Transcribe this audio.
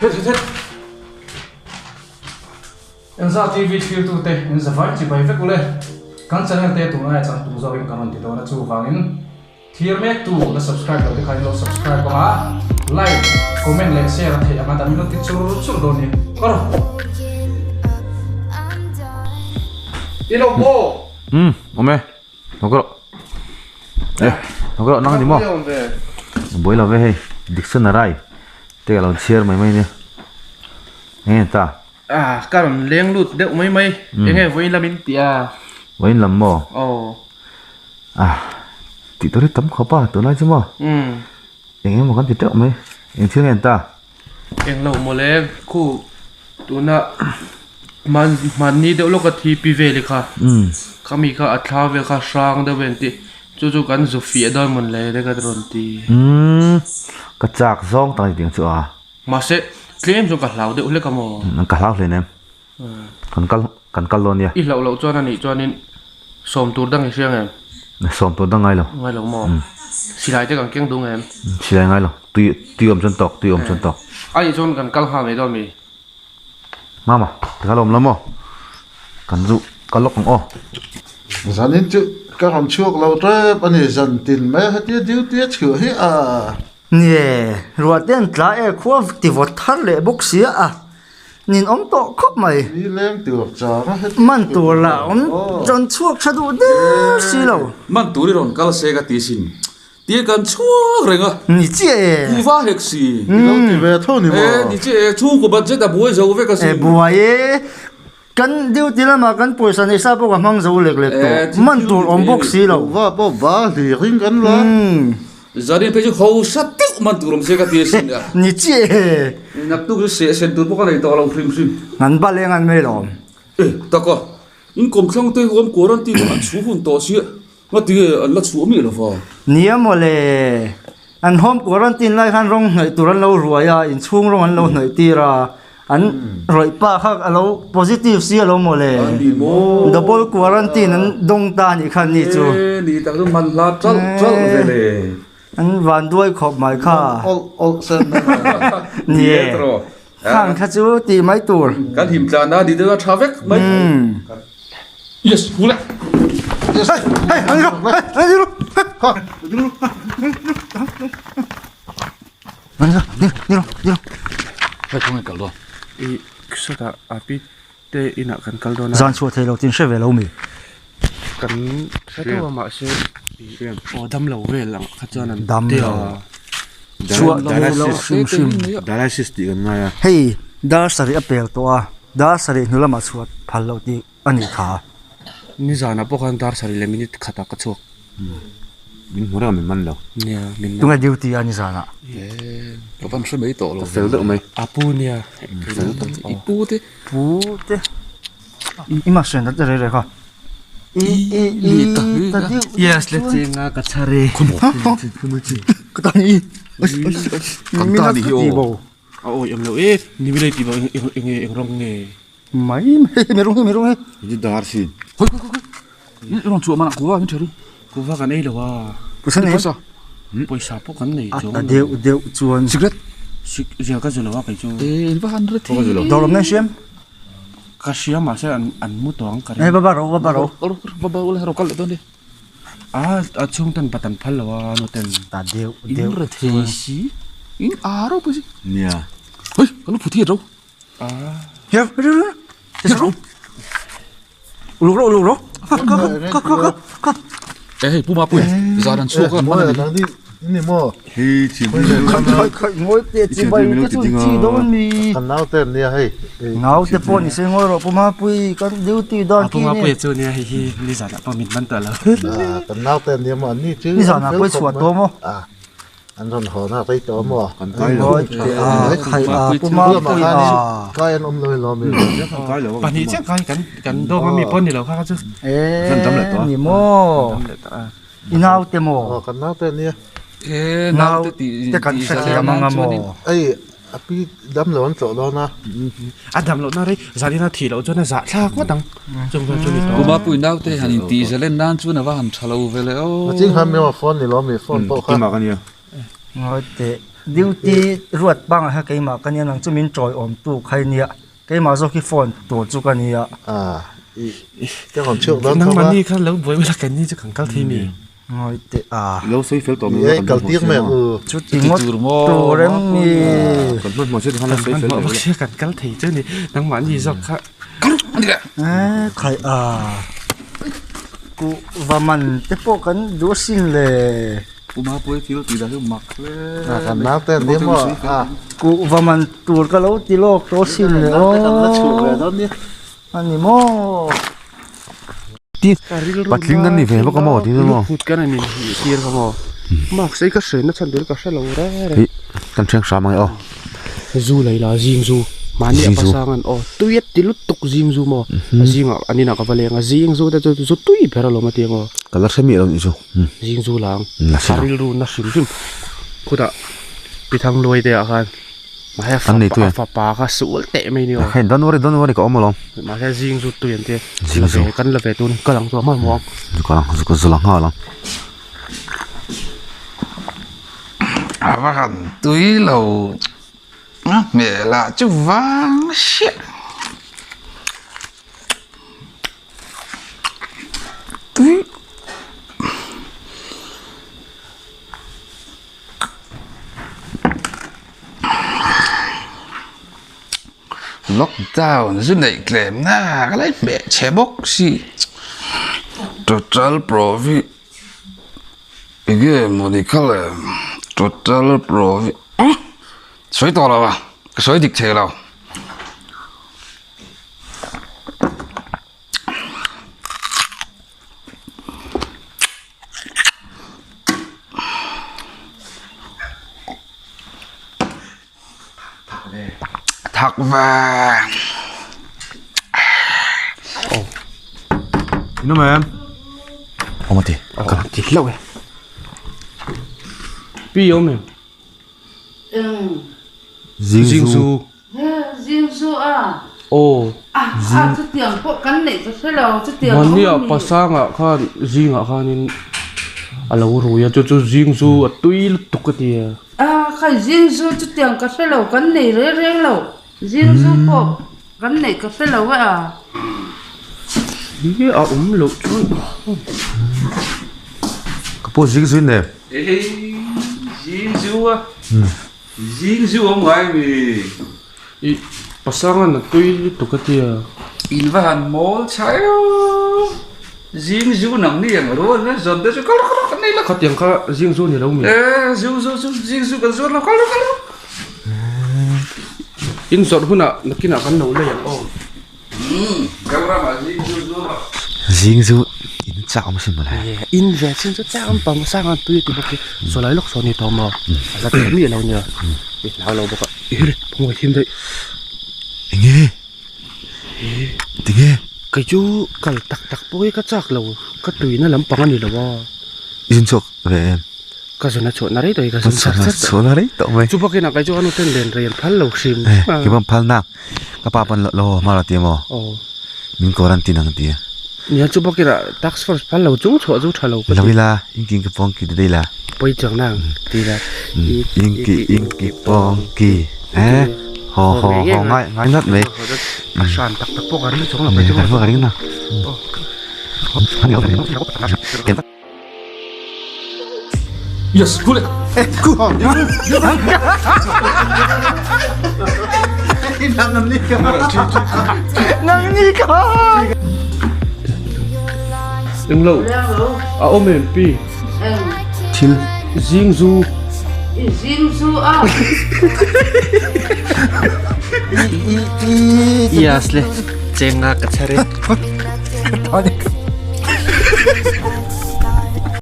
Het het het. Enza TV thlirtute in zavai chibai vek ule. Kan channel te tun aia chang tum zawkin kan rawn ti dawn a chuvangin thlir mek tu la subscribe lo te kha in lo subscribe ang a, like, comment leh share a theih ang a dam in lo ti chur chur dawn ni. Kawr. I lo maw? Umm awm e. Lo rawh. E, lo rawh nang ni maw? Buai lo ve hei, dictionary te ka lo chhiar mai mai nia. Enge ta? Ah, ka rawn leng lut deuh mai mai. Enge vawiin lam in tih a? Vawiin lam maw? Aw. Ah, tih tur hi tam khawp a tunlai chu maw? Umm. Eng emaw kan ti teuh mai. Eng thil nge an ta? Eng lo mawle, khu tuna hman hmanni deuh lawka thi pi vel i kha. Khami kha a thla vel kha hrang deuh vel tih chu chu kan zu fiah dawn mawn le te ka rawn ti. Umm, ka chak zawng tak ni tiang chu a. Mahse, tlem chuan ka hlau deuh hlek a maw? Ka hlau hle nem. Kan kal kan kal dawn nia. I hlauh loh chuan a nih chuanin sawm tur dang i hria ngem? Sawm tur dang ngai lo. Ngai lo maw? Silai te kan keng duh ngem? Silai ngai lo. Tui tui awm chuan tawk, tui awm chuan tawk. A nih chuan kan kal nghal mai dawn mi? Mama, tikha lawm la maw? Kan zu kal lawk ang aw. Zanin chu ka rawn chhuak lo tep a ni, zan tin mai hetia duty a chhuah hi a. Nie, ruah te an tla e khua ti vawt thar leh bawk sia a. Nin awm tawh khawp mai. Ni leng tur chang a heti. Man tur lah awm rawn chhuak tha duh der si lo. Man tur i rawn kal se ka ti sin. Tia kan chhuak reng a. Ni chiah e. Kuva hek si. I lo ti ve tho ni maw? E ni chiah e, chhungkaw budget a buai zo vek a sin. E buai e. Kan duty lamah kan pawisa neih sa pawh ka hmang zo lek lek tawh. Man tur awm bawk si lo. Kuva pawh ba hlir in kan la. Zarin phei chu hausa deuh man tur awm se ka ti asin a. Ni chiah e. Naktuk chu seh sen tur pawh ka nei tawh lo hrim hrim. An bal eng an mai lawm. E, tak a, in kawmthlang te huam quarantine an chhu hun tawh sia, nga ti nge an la chhuah miah lo va. Nia mawle, an home quarantine lai khan rawng hnawih tur an lo ruai a, inchhung rawng an lo hnawih tir a, An rawih pa kha a lo positive si a lo maw le. Double quarantine an dawng ta anih kha ni chu. E ni tak chu man hla chalh chalh ve le. An van duai khawp mai kha. Awlh awlh sen mai. Ni e. Khang kha chu tih mai tur. Kan him tlan a ni deuh a tha vek mai. Yes, hu le. Yes. Hey, hey, ani ro, hey, ani ro. Ni ro, ni ro, ni ro. Hei khawnge kal dawn. I sawtah a pi te inah kan kal dawn a. Zan chhuah thei lo tin hre ve lo mi. Kan hre tho a mahse aw dam lo vel ang kha chuan an Dam lo. Chhuah thei lo hrim hrim. Dialysis tih kan ngai a. Hei dar sarih a pel tawh a, dar sarih hnu lamah chhuah phal loh tih a nih kha. Nizanah pawh khan dar sarih leh minute khatah ka chhuak. Min hmu reng a min man lo. Nia min man. Tunge duty a nizanah? Ka van hre mai tawh lo. Ka fel deuh mai. A pu nia. Fel tak. I pu te. Pu te. I ma hriat nat rei rei kha. I i i ta deuh. Yes le chenga ka chhar e. Ka ta ni. Kan ta ni hi aw. A awi awm lo e. Ni mi lei tih bo eng nge eng rawng nge. Mai mai mi rawng hi mi rawng hi. Hi dar sin. Hoi hoi hoi. I rawn chhuah manah kuva min ṭha ru. Kuva kan ei lo a. Pawisa nei. Pawisa. Pawisa pawh kan nei chuang. A deuh deuh chuan. Cigarette. Sik zia ka zu lo a kei chu. E in va han re thei. Dawr awm nen hriam. Ka hria mahse an an mu tawh ang ka ring. E baba ro baba ro. Baba ula ro kal leh dawn ni. A a chhung ten patan phal lo a nu ten. Ta deuh deuh. In re thei si. In a ro pawh si. Nia. Hoi ka lu phu thi ro. Hiau hiau uluk rawh uluk rawh ka ka ka ka ka ka e hei pu mapui zan an chhuak a man ani ni maw hi chi khai khai ngawi te chi bai te chu chi dawn mi kan nau te nia hei nau te pawh ni se ngawi rawh pu mapui kan duty dan ki ni pu mapui chu nia hei hi ni zan ah pawh min man tawh lo kan nau te nia maw an ni chu ni zan ah pawh chhuah tawh maw An rawn haw na rei tawh maw? Kan kai lo. Khai a pu ma pui a. Kai an awm lo ilo mi. Kai lo. Pahnih chiah kai kan kan dawng a mi pawh ni lo kha kha chu. E ni maw. I nau te maw? Aw kan nau te nia. E nau te ti te kan hrethiam ang a maw? Ei a pi dam lo an tlawh dawn a. A dam loh na rei zanin a thih loh chuan a zah thlak ngawt ang. Chung chuan chu ni tawh. Pu Mapui nau te han in tih zalen nan chuan a va han tha lo ve le aw. Ching khan mi phone ni lo mi phone pawh kha. Keimah ka nia. Ngawi teh. Duty ruat pangah hian keimah ka nia nang chu min tawiawmtu kha i nia. Keimah zawk hi phone tur chu ka nia. Ka rawn chhuak dawn tho a. Nangmahni kha lo buai ula kan ni chu kan kal thei mi. Ngawi teh a. Lo sawi fel tawh mai ula kan Kal tir mai ang u. Chuti ngawt tur em ni. Kan hmanhmawh sia tikhan lo sawi fel mai ula. Kan kal thei chu ni. Nangmahni zawk kha. Eh khai a. Kuhva man te pawh kan duh asin le. Uma pawh hi thil tih dah hi mak hle. A kan nau te an ni maw a. Kuhva man tur ka lo ti lawk tawh asin le aw. Kan nau te kan la chhuh ve dawn nia. A ni maw. Patling an ni ve bawk a maw tih chu maw. Phut kan an inhih tir kha maw. Mark sei ka hre na chhan tur ka hre lo re re. Ih kan thiang hram ang e aw. Zu lei la zing zu. Mahni a pasang an aw tui a ti lutuk zing zu maw. A zingah an inah ka va leng a zing zu te chu zu tui ber alawm a ti maw. Ka la hre miah lo nih chu. Zing zu lang. A rilru na hrim hrim. Khutah Pithang Luai te ah khan. An nei tui A fapa kha sual teh mai ni aw. Hei don't worry don't worry ka awm alawm. Mahse zing zu tui an tia. Zing zu. Kan la ve tun ka lang chu a hmanhmawh ang. Zu ka lang zu ka zu lang nghal ang. A va han tui lo a hmel ah chu vang chiah. Tui. Lockdown zu neih tlem na ka la hmeh chhe bawk si total provi enge mawni kha le total provi sawi tawh lo a ka sawi dik thei lo. Thak ve. Inu ma'am. Awm ati. Ka ti hlauh e. Pi awm em? Zing zu. Zing zu a. Aw. A a chutiang pawh kan neih ka hre lo chutiang a awm Mahnia pasangah khan zingah khanin a lo rui a chu chu zing zu a tui lutuk a ti a. A khai zing zu chutiang ka hre lo kan nei reng reng lo zing zu pawh kan neih ka hre lo e a. Hi a awm loh chuan. Ka pu zing zu in nei. Zing zu a. Zing zu awm ngai mi. I pasanga na tui lutuk a tia. In va han mawl chhai o. Zing zu nang ni ang rual na zawn te chu kal rawh kal nei lo. Khatiang kha zing zu ni lo mi. E zu zu zu zing zu kan zuar lo kal rawh kal rawh. In zawrh hunah nakinah kan lo lei ang aw. Umm Zoram ah zing zu zu rawh. Zing zu in chak awm sin mawle. In ve chin chu chak awm pang sang a tui ti bawk hi sawlai lawk saw ni tawh maw a la teh miah lo nia i hlau lo bawk a i hre phung a thim daih. Enge tinge kei chu kal tak tak pawh hi ka chak lo ka tuina lampang a ni lo a. I zin chhuak ve em? Ka zun a chhuahna rei tawh hi ka zun char char tawh. Chhuahna rei tawh mai. Chu bawkin a kei chu a nuten len rei an phal lo hrim. Eh, kei pawh an phal nak. Ka pa pawn lo hma lo ti maw? Aw. Min quarantine ang ti a. Nia chu bawkin a task force phal lo chung chhuah chu tha lo ka ti. Lo ila, inki inki pawng ki ti daih la. Pawi chuang nang ti la. Inki inki pawng ki. Eh, haw haw haw ngai ngai ngat mai. A hran tak tak pawh ka ring chuang lo kei chu. Ka ring na. Yes, cool. Eh, cool. Nang ni ka. Eng lo. A awm em pi. Thil zing zu. Zing zu a. Yes le. Chenga ka chare.